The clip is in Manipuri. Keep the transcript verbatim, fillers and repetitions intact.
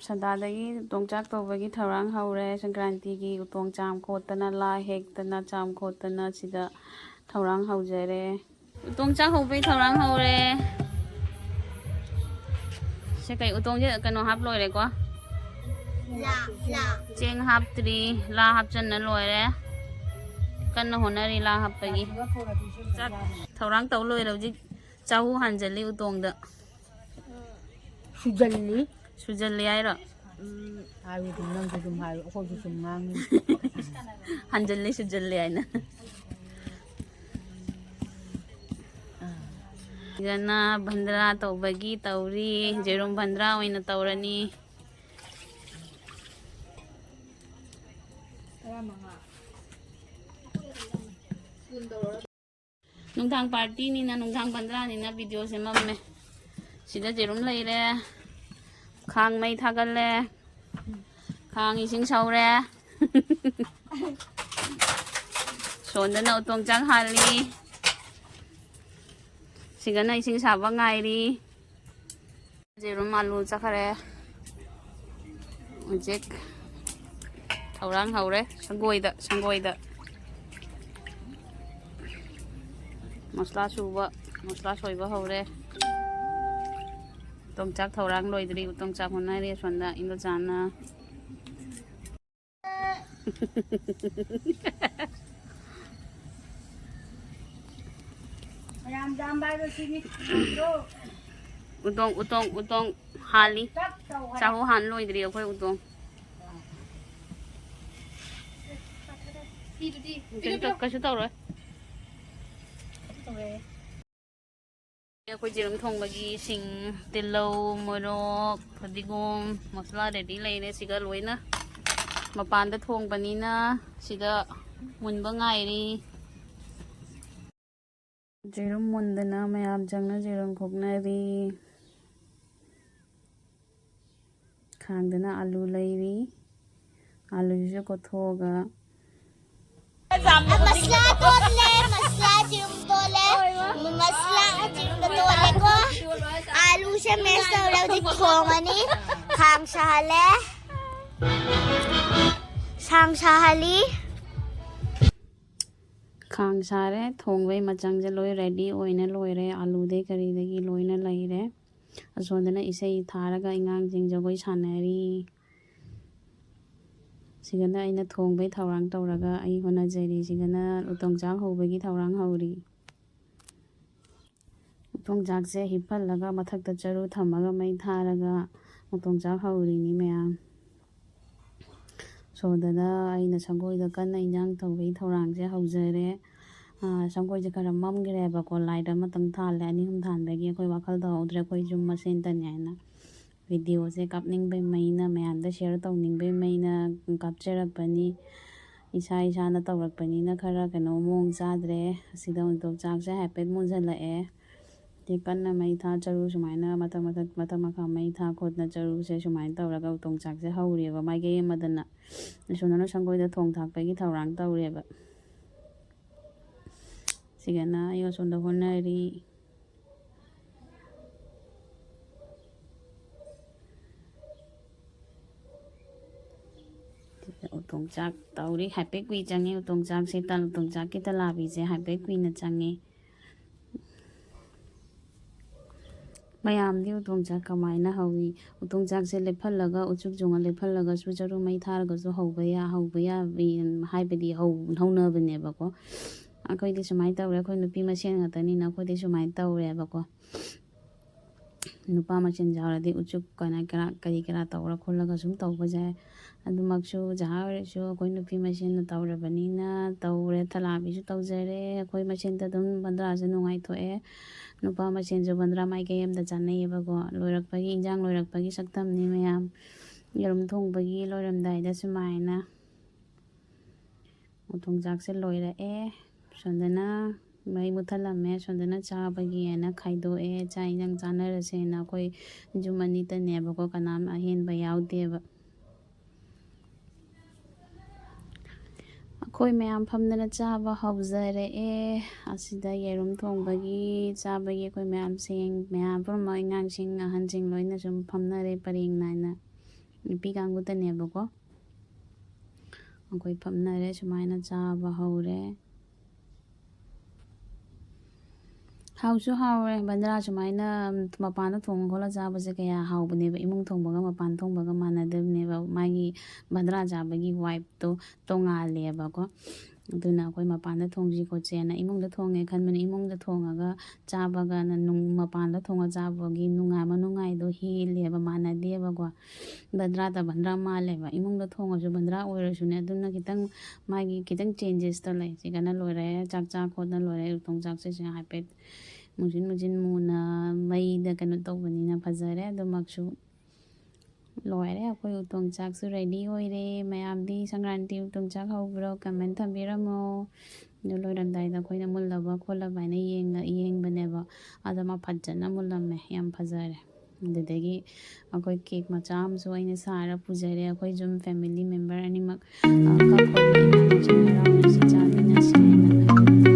ꯁꯟꯗꯥꯗꯒꯤ ꯎꯇꯣꯡ ꯆꯥꯛ ꯇꯧꯕꯒꯤ ꯊꯧꯔꯥꯡ ꯍꯧꯔꯦ꯫ ꯁꯪꯀ꯭ꯔꯥꯟꯇꯤꯒꯤ ꯎꯇꯣꯡ ꯆꯥꯝ ꯈꯣꯠꯇꯅ, ꯂꯥ ꯍꯦꯛꯇꯅ, ꯆꯥꯝ ꯈꯣꯠꯇꯅ ꯁꯤꯗ ꯊꯧꯔꯥꯡ ꯍꯧꯖꯔꯦ꯫ ꯎꯇꯣꯡ ꯆꯥꯛ ꯍꯧꯕꯩ ꯊꯧꯔꯥꯡ ꯍꯧꯔꯦ꯫ ꯁꯦ ꯀꯩ ꯎꯇꯣꯡꯁꯦ ꯀꯩꯅꯣ ꯍꯥꯞ ꯂꯣꯏꯔꯦꯀꯣ? ꯂꯥ, ꯂꯥ꯫ ꯆꯦꯡ ꯍꯥꯞꯇ꯭ꯔꯤ, ꯂꯥ ꯍꯥꯞꯆꯟꯅ ꯂꯣꯏꯔꯦ꯫ ꯀꯟꯅ ꯍꯣꯠꯅꯔꯤ ꯂꯥ ꯍꯥꯞꯄꯒꯤ꯫ ꯆꯥꯛ ꯊꯧꯔꯥꯡ ꯇꯧ ꯂꯣꯏꯔꯦ ꯍꯧꯖꯤꯛ꯫ ꯆꯍꯨ ꯍꯥꯟꯖꯜꯂꯤ ꯎꯇꯣꯡꯗ꯫ ꯁꯨꯖꯜꯂꯤ꯫ ꯁꯨꯖꯜꯂꯤ ꯍꯥꯏꯔꯣ? ꯎꯝ, ꯍꯥꯏꯌꯨ ꯑꯗꯨꯝ, ꯅꯪꯁꯨ ꯑꯗꯨꯝ ꯍꯥꯏꯌꯨ, ꯑꯩꯈꯣꯏꯁꯨ ꯁꯨꯝ ꯉꯥꯡꯉꯤ꯫ ꯍꯟꯖꯜꯂꯤ, ꯁꯨꯖꯜꯂꯤ ꯍꯥꯏꯅ꯫ ꯁꯤꯗꯅ ꯚꯟꯗ꯭ꯔꯥ ꯇꯧꯕꯒꯤ ꯇꯧꯔꯤ, ꯌꯦꯔꯨꯝ ꯚꯟꯗ꯭ꯔꯥ ꯑꯣꯏꯅ ꯇꯧꯔꯅꯤ꯫ ꯅꯨꯡꯗꯥꯡ ꯄꯥꯔꯇꯤꯅꯤꯅ, ꯅꯨꯡꯗꯥꯡ ꯚꯟꯗ꯭ꯔꯥꯅꯤꯅ ꯚꯤꯗꯤꯑꯣꯁꯦ ꯃꯝꯃꯦ꯫ ꯁꯤꯗ ꯌꯦꯔꯨꯝ ꯂꯩꯔꯦ, ꯈꯥꯡ ꯃꯩ ꯊꯥꯒꯠꯂꯦ, ꯈꯥꯡ ꯏꯁꯤꯡ ꯁꯧꯔꯦ꯫ ꯁꯣꯝꯗꯅ ꯎꯇꯣꯡ ꯆꯥꯛ ꯍꯥꯜꯂꯤ, ꯁꯤꯒꯅ ꯏꯁꯤꯡ ꯁꯥꯕ ꯉꯥꯏꯔꯤ꯫ ꯌꯦꯔꯨꯝ ꯑꯂꯨ ꯆꯠꯈꯔꯦ꯫ ꯍꯧꯖꯤꯛ ꯊꯧꯔꯥꯡ ꯍꯧꯔꯦ꯫ ꯁꯪꯒꯣꯏꯗ, ꯁꯪꯒꯣꯏꯗ ꯃꯁꯂꯥ ꯁꯨꯕ, ꯃꯁꯂꯥ ꯁꯣꯏꯕ ꯍꯧꯔꯦ꯫ ꯎꯇꯣꯡ ꯆꯥꯛ ꯊꯧꯔꯥꯡ ꯂꯣꯏꯗ꯭ꯔꯤ꯫ ꯎꯇꯣꯡ ꯆꯥꯛ ꯍꯣꯠꯅꯔꯤ ꯑꯁꯣꯝꯗ ꯏꯟꯗꯣꯆꯥꯅ꯫ ꯃꯌꯥꯝ ꯆꯥꯝꯕ ꯍꯥꯏꯕ ꯁꯤꯅꯤ꯫ ꯎꯇꯣꯡ, ꯎꯇꯣꯡ, ꯎꯇꯣꯡ ꯍꯥꯜꯂꯤ꯫ ꯆꯞ ꯇꯧ ꯍꯥꯏ꯫ ꯆꯥꯛꯍꯧ ꯍꯥꯟ ꯂꯣꯏꯗ꯭ꯔꯤ ꯑꯩꯈꯣꯏ ꯎꯇꯣꯡ꯫ ꯀꯩꯁꯨ ꯇꯧ-, ꯀꯩꯁꯨ ꯇꯧꯔꯣꯏ꯫ ꯑꯩꯈꯣꯏ ꯌꯦꯔꯨꯝ ꯊꯣꯡꯕꯒꯤ ꯁꯤꯡ, ꯇꯤꯜꯍꯧ, ꯃꯣꯔꯣꯛ, ꯐꯗꯤꯒꯣꯝ, ꯃꯁꯂꯥ ready ꯂꯩꯔꯦ꯫ ꯁꯤꯒ ꯂꯣꯏꯅ ꯃꯄꯥꯟꯗ ꯊꯣꯡꯕꯅꯤꯅ ꯁꯤꯗ ꯃꯨꯟꯕ ꯉꯥꯏꯔꯤ꯫ ꯌꯦꯔꯨꯝ ꯃꯨꯟꯗꯅ ꯃꯌꯥꯝ ꯆꯪꯅ ꯌꯦꯔꯨꯝ ꯈꯣꯛꯅꯔꯤ꯫ ꯈꯥꯡꯗꯅ ꯑꯂꯨ ꯂꯩꯔꯤ꯫ ꯑꯂꯨꯁꯤꯁꯨ ꯀꯣꯠꯊꯣꯛꯑꯒ ꯃꯁꯂꯥ ꯇꯣꯠꯂꯦ, ꯃꯁꯂꯥ ꯌꯦꯔꯨꯝ ꯇꯣꯠꯂꯦ, ꯃꯁꯂꯥ ꯌꯦꯔꯨꯝꯗ ꯇꯣꯠꯂꯦꯀꯣ꯫ ꯑꯂꯨꯁꯦ mash ꯇꯧꯔꯦ, ꯍꯧꯖꯤꯛ ꯊꯣꯡꯉꯅꯤ꯫ ꯁꯥꯡ ꯁꯥꯍꯜꯂꯦ꯫ ꯁꯥꯡ ꯁꯥꯍꯜꯂꯤ꯫ ꯈꯥꯡ ꯁꯥꯔꯦ꯫ ꯊꯣꯡꯕꯩ ꯃꯆꯪꯁꯦ ꯂꯣꯏ ꯔꯦꯗꯤ ꯑꯣꯏꯅ ꯂꯣꯏꯔꯦ꯫ ꯑꯥꯂꯨꯗꯩ ꯀꯔꯤꯗꯒꯤ ꯂꯣꯏꯅ ꯂꯩꯔꯦ꯫ ꯑꯁꯣꯝꯗꯅ ꯏꯁꯩ ꯊꯥꯔꯒ ꯑꯉꯥꯡꯁꯤꯡ ꯖꯒꯣꯏ ꯁꯥꯟꯅꯔꯤ꯫ ꯁꯤꯗꯅ ꯑꯩꯅ ꯊꯣꯡꯕꯩ ꯊꯧꯔꯥꯡ ꯇꯧꯔꯒ ꯑꯩ ꯍꯣꯠꯅꯖꯔꯤ꯫ ꯁꯤꯗꯅ ꯎꯇꯣꯡ ꯆꯥꯛ ꯍꯧꯕꯒꯤ ꯊꯧꯔꯥꯡ ꯍꯧꯔꯤ꯫ ꯎꯇꯣꯡ ꯆꯥꯛꯁꯦ ꯍꯤꯞꯍꯜꯂꯒ ꯃꯊꯛꯇ ꯆꯔꯨ ꯊꯝꯃꯒ ꯃꯩ ꯊꯥꯔꯒ ꯎꯇꯣꯡ ꯆꯥꯛ ꯍꯧꯔꯤꯅꯤ ꯃꯌꯥꯝ꯫ ꯁꯣꯝꯗꯅ ꯑꯩꯅ ꯁꯪꯒꯣꯏꯗ ꯀꯟꯅ ꯏꯟꯖꯥꯡ ꯇꯧꯕꯒꯤ ꯊꯧꯔꯥꯡꯁꯦ ꯍꯧꯖꯔꯦ꯫ ꯑꯥ, ꯁꯪꯒꯣꯏꯁꯦ ꯈꯔ ꯃꯝꯈ꯭ꯔꯦꯕꯀꯣ, ꯂꯥꯏꯠ ꯑꯃꯇꯪ ꯊꯥꯜꯂꯦ꯫ ꯑꯅꯤ ꯑꯍꯨꯝ ꯊꯥꯟꯕꯒꯤ ꯑꯩꯈꯣꯏ ꯋꯥꯈꯜ ꯇꯧꯍꯧꯗ꯭ꯔꯦ, ꯑꯩꯈꯣꯏ ꯌꯨꯝ ꯃꯁꯦꯟꯇꯅꯤ ꯍꯥꯏꯅ꯫ ꯚꯤꯗꯤꯑꯣꯁꯦ ꯀꯥꯞꯅꯤꯡꯕꯩ ꯃꯩꯅ, ꯃꯌꯥꯝꯗ ꯁꯤꯌꯔ ꯇꯧꯅꯤꯡꯕꯩ ꯃꯩꯅ ꯀꯥꯞꯆꯔꯛꯄꯅꯤ꯫ ꯏꯁꯥ ꯏꯁꯥꯅ ꯇꯧꯔꯛꯄꯅꯤꯅ ꯈꯔ ꯀꯩꯅꯣ ꯃꯑꯣꯡ ꯆꯥꯗ꯭ꯔꯦ꯫ ꯑꯁꯤꯗ ꯎꯇꯣꯡ ꯆꯥꯛꯁꯦ ꯍꯥꯏꯐꯦꯠ ꯃꯨꯟꯁꯤꯜꯂꯛꯑꯦ꯫ ꯁꯤ ꯀꯟꯅ ꯃꯩ ꯊꯥ ꯆꯔꯨ ꯁꯨꯃꯥꯏꯅ ꯃꯊꯛ ꯃꯊꯛ, ꯃꯊꯛ ꯃꯈꯥ ꯃꯩ ꯊꯥ ꯈꯣꯠꯅ ꯆꯔꯨꯁꯦ ꯁꯨꯃꯥꯏꯅ ꯇꯧꯔꯒ ꯎꯇꯣꯡ ꯆꯥꯛꯁꯦ ꯍꯧꯔꯤꯑꯕ꯫ ꯃꯥꯏꯀꯩ ꯑꯃꯗꯅ ꯑꯁꯣꯝꯗꯅ ꯁꯪꯒꯣꯏꯗ ꯊꯣꯡ ꯊꯥꯛꯄꯒꯤ ꯊꯧꯔꯥꯡ ꯇꯧꯔꯤꯑꯕ꯫ ꯁꯤꯒꯅ ꯑꯩ ꯑꯁꯣꯝꯗ ꯍꯣꯠꯅꯔꯤ꯫ ꯎꯇꯣꯡ ꯆꯥꯛ ꯇꯧꯔꯤ꯫ ꯍꯥꯏꯐꯦꯠ ꯀꯨꯏ ꯆꯪꯉꯤ ꯎꯇꯣꯡ ꯆꯥꯛꯁꯦ꯫ ꯇꯜ-, ꯎꯇꯣꯡ ꯆꯥꯛꯀꯤ ꯇꯂꯥꯕꯤꯁꯦ ꯍꯥꯏꯐꯦꯠ ꯀꯨꯏꯅ ꯆꯪꯉꯤ꯫ ꯃꯌꯥꯝꯗꯤ ꯎꯇꯣꯡ ꯆꯥꯛ ꯀꯃꯥꯏꯅ ꯍꯧꯏ? ꯎꯇꯣꯡ ꯆꯥꯛꯁꯦ ꯂꯦꯞꯍꯜꯂꯒ, ꯎꯆꯨꯛ ꯆꯨꯡꯉ ꯂꯦꯞꯍꯜꯂꯒꯁꯨ, ꯆꯔꯨ ꯃꯩ ꯊꯥꯔꯒꯁꯨ ꯍꯧꯕ ꯌꯥ-, ꯍꯧꯕ ꯌꯥꯕꯤ, ꯍꯥꯏꯕꯗꯤ ꯍꯧ-, ꯍꯧꯅꯕꯅꯦꯕꯀꯣ꯫ ꯑꯩꯈꯣꯏꯗꯤ ꯁꯨꯃꯥꯏꯅ ꯇꯧꯔꯦ, ꯑꯩꯈꯣꯏ ꯅꯨꯄꯤ ꯃꯁꯦꯟ ꯉꯥꯛꯇꯅꯤꯅ ꯑꯩꯈꯣꯏꯗꯤ ꯁꯨꯃꯥꯏꯅ ꯇꯧꯔꯦꯕꯀꯣ꯫ ꯅꯨꯄꯥ ꯃꯁꯦꯟ ꯌꯥꯎꯔꯗꯤ ꯎꯆꯨꯛ ꯀꯅꯥ ꯀꯔꯥ, ꯀꯔꯤ ꯀꯔꯥ ꯇꯧꯔ ꯈꯣꯠꯂꯒ ꯁꯨꯝ ꯇꯧꯕꯁꯦ꯫ ꯑꯗꯨꯃꯛꯁꯨ ꯖꯍꯥ ꯑꯣꯏꯔꯁꯨ ꯑꯩꯈꯣꯏ ꯅꯨꯄꯤ ꯃꯁꯦꯟꯅ ꯇꯧꯔꯕꯅꯤꯅ ꯇꯧꯔꯦ, ꯇꯂꯥꯕꯤꯁꯨ ꯇꯧꯖꯔꯦ꯫ ꯑꯩꯈꯣꯏ ꯃꯁꯦꯟꯗ ꯑꯗꯨꯝ ꯕꯟꯗ꯭ꯔꯥꯁꯦ ꯅꯨꯡꯉꯥꯏꯊꯣꯛꯑꯦ꯫ ꯅꯨꯄꯥ ꯃꯁꯦꯟꯁꯨ ꯕꯟꯗ꯭ꯔꯥ ꯃꯥꯏꯀꯩ ꯑꯃꯗ ꯆꯥꯅꯩꯌꯦꯕꯀꯣ꯫ ꯂꯣꯏꯔꯛꯄꯒꯤ, ꯏꯟꯖꯥꯡ ꯂꯣꯏꯔꯛꯄꯒꯤ ꯁꯛꯇꯝꯅꯤ ꯃꯌꯥꯝ꯫ ꯌꯦꯔꯨꯝ ꯊꯣꯡꯕꯒꯤ ꯂꯣꯏꯔꯝꯗꯥꯏꯗ ꯁꯨꯃꯥꯏꯅ ꯎꯇꯣꯡ ꯆꯥꯛꯁꯦ ꯂꯣꯏꯔꯛꯑꯦ꯫ ꯁꯣꯝꯗꯅ ꯃꯩ ꯃꯨꯠꯊꯠꯂꯝꯃꯦ꯫ ꯁꯣꯝꯗꯅ ꯆꯥꯕꯒꯤ ꯍꯥꯏꯅ ꯈꯥꯏꯗꯣꯛꯑꯦ꯫ ꯆꯥꯛ ꯏꯟꯖꯥꯡ ꯆꯥꯅꯔꯁꯦꯅ ꯑꯩꯈꯣꯏ ꯌꯨꯝ ꯑꯅꯤꯇꯅꯦꯕꯀꯣ, ꯀꯅꯥꯝ ꯑꯍꯦꯟꯕ ꯌꯥꯎꯗꯦꯕ꯫ ꯑꯩꯈꯣꯏ ꯃꯌꯥꯝ ꯐꯝꯗꯅ ꯆꯥꯕ ꯍꯧꯖꯔꯛꯑꯦ꯫ ꯑꯁꯤꯗ ꯌꯦꯔꯨꯝ ꯊꯣꯡꯕꯒꯤ ꯆꯥꯕꯒꯤ ꯑꯩꯈꯣꯏ ꯃꯌꯥꯝꯁꯤꯡ, ꯃꯌꯥꯝ ꯄꯨꯝꯅꯃꯛ, ꯑꯉꯥꯡꯁꯤꯡ, ꯑꯍꯟꯁꯤꯡ ꯂꯣꯏꯅ ꯁꯨꯝ ꯐꯝꯅꯔꯦ ꯄꯔꯦꯡ ꯅꯥꯏꯅ꯫ ꯅꯨꯄꯤ ꯀꯥꯡꯕꯨꯇꯅꯦꯕꯀꯣ꯫ ꯑꯩꯈꯣꯏ ꯐꯝꯅꯔꯦ, ꯁꯨꯃꯥꯏꯅ ꯆꯥꯕ ꯍꯧꯔꯦ꯫ ꯍꯥꯎꯁꯨ ꯍꯥꯎꯔꯦ꯫ ꯕꯟꯗ꯭ꯔꯥ ꯁꯨꯃꯥꯏꯅ ꯃꯄꯥꯟꯗ ꯊꯣꯡꯉ ꯈꯣꯠꯂ ꯆꯥꯕꯁꯦ ꯀꯌꯥ ꯍꯥꯎꯕꯅꯦꯕ꯫ ꯏꯃꯨꯡ ꯊꯣꯡꯕꯒ ꯃꯄꯥꯟ ꯊꯣꯡꯕꯒ ꯃꯥꯟꯅꯗꯕꯅꯦꯕ꯫ ꯃꯥꯒꯤ ꯕꯟꯗ꯭ꯔꯥ ꯆꯥꯕꯒꯤ vibeꯇꯣ ꯇꯣꯉꯥꯜꯂꯦꯕꯀꯣ꯫ ꯑꯗꯨꯅ ꯑꯩꯈꯣꯏ ꯃꯄꯥꯟꯗ ꯊꯣꯡꯁꯤ ꯈꯣꯠꯁꯦꯅ ꯏꯃꯨꯡꯗ ꯊꯣꯡꯉꯦ ꯈꯟꯕꯅꯤ꯫ ꯏꯃꯨꯡꯗ ꯊꯣꯡꯉꯒ ꯆꯥꯕꯒꯅ ꯅꯨꯡ-, ꯃꯄꯥꯟꯗ ꯊꯣꯡꯉ ꯆꯥꯕꯒꯤ ꯅꯨꯡꯉꯥꯏ, ꯃꯅꯨꯡꯉꯥꯏꯗꯣ ꯍꯦꯜꯂꯦꯕ, ꯃꯥꯟꯅꯗꯦꯕꯀꯣ꯫ ꯕꯟꯗ꯭ꯔꯥꯗ ꯕꯟꯗ꯭ꯔꯥ ꯃꯥꯜꯂꯦꯕ꯫ ꯏꯃꯨꯡꯗ ꯊꯣꯡꯉꯁꯨ ꯕꯟꯗ꯭ꯔꯥ ꯑꯣꯏꯔꯁꯨꯅꯦ, ꯑꯗꯨꯅ ꯈꯤꯇꯪ ꯃꯥꯒꯤ ꯈꯤꯇꯪ changesꯇꯣ ꯂꯩ꯫ ꯁꯤꯒꯅ ꯂꯣꯏꯔꯦ, ꯆꯥꯛ ꯆꯥ ꯈꯣꯠꯅ ꯂꯣꯏꯔꯦ, ꯎꯇꯣꯡ ꯆꯥꯛꯁꯦ ꯁꯤꯅ ꯍꯥꯏꯐꯦꯠ ꯃꯨꯁꯤꯟ ꯃꯨꯁꯤꯟ ꯃꯨꯅ ꯃꯩꯗ ꯀꯩꯅꯣ ꯇꯧꯕꯅꯤꯅ ꯐꯖꯔꯦ꯫ ꯑꯗꯨꯃꯛꯁꯨ ꯂꯣꯏꯔꯦ꯫ ꯑꯩꯈꯣꯏ ꯎꯇꯣꯡ ꯆꯥꯛꯁꯨ ready ꯑꯣꯏꯔꯦ꯫ ꯃꯌꯥꯝꯗꯤ ꯁꯪꯀ꯭ꯔꯥꯟꯇꯤ ꯎꯇꯣꯡ ꯆꯥꯛ ꯍꯧꯕ꯭ꯔꯣ? Comment ꯊꯝꯕꯤꯔꯝꯃꯣ꯫ ꯑꯗꯨ ꯂꯣꯏꯔꯝꯗꯥꯏꯗ ꯑꯩꯈꯣꯏꯅ ꯃꯨꯜꯂꯕ ꯈꯣꯠꯂꯕ ꯍꯥꯏꯅ ꯌꯦꯡꯉ-, ꯌꯦꯡꯕꯅꯦꯕ꯫ ꯑꯗꯣ ꯃꯥ ꯐꯖꯅ ꯃꯨꯜꯂꯝꯃꯦ, ꯌꯥꯝ ꯐꯖꯔꯦ꯫ ꯑꯗꯨꯗꯒꯤ ꯑꯩꯈꯣꯏ cake ꯃꯆꯥ ꯑꯃꯁꯨ ꯑꯩꯅ ꯁꯥꯔ ꯄꯨꯖꯔꯦ꯫ ꯑꯩꯈꯣꯏ ꯁꯨꯝ family member ꯑꯅꯤꯃꯛ, ꯑ, ꯀꯞ ꯀꯞꯅ ꯏꯃꯥꯟꯅꯕꯁꯤꯡ ꯍꯔꯥꯎꯅꯁꯤ ꯆꯥꯃꯤꯟꯅꯁꯤ ꯍꯥꯏꯅ꯫